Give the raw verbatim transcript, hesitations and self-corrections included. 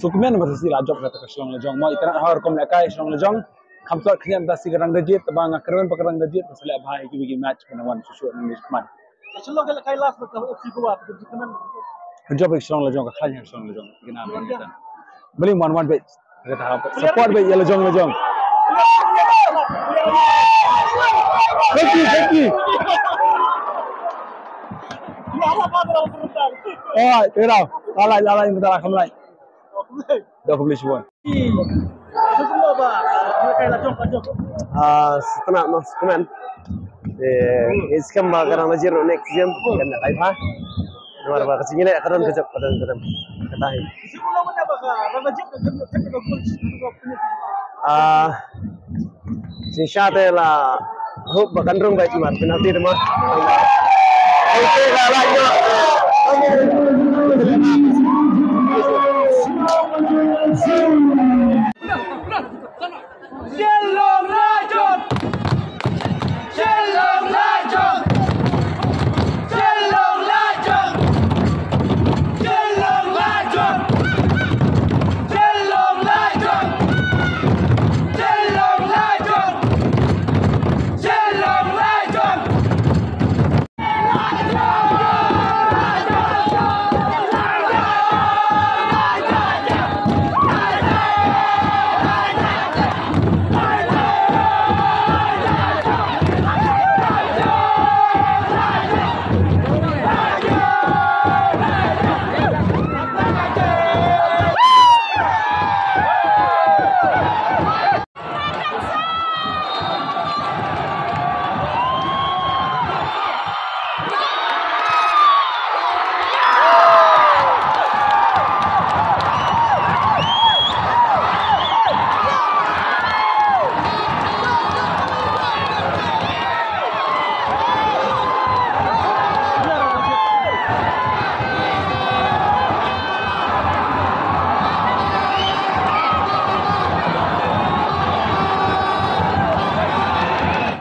Sukmen ba sa sila jop kata ka Shillong Lajong mo, ita na hor kom lekai Shillong Lajong. Kam sot khniam da si ka rang da jied, ba nga kren ba ka rang da jied, ba sa leh bha ïa ki ba ki match ka na wan shu shu na match man. Ka Shillong ka lekai last ba ka F C Goa ka jop ka Shillong Lajong, ka khlaiñ Shillong Lajong. Kina ba kita beli wan wan bet. Support ba ïa Lajong Lajong. Thank you, thank you. Alright, you know, I like, I like, I like, I like. Dah aku beli semua. Ah, setengah mas kemen. Eh, is kan ba kadang lajir next game kan ai pha. Namar ba ka jingïaleh ka don ka jop, ka don, ka don. Kata hi. Ah, shisha te la hope ba kan rung beit namar penalty te ma. Okay, la la.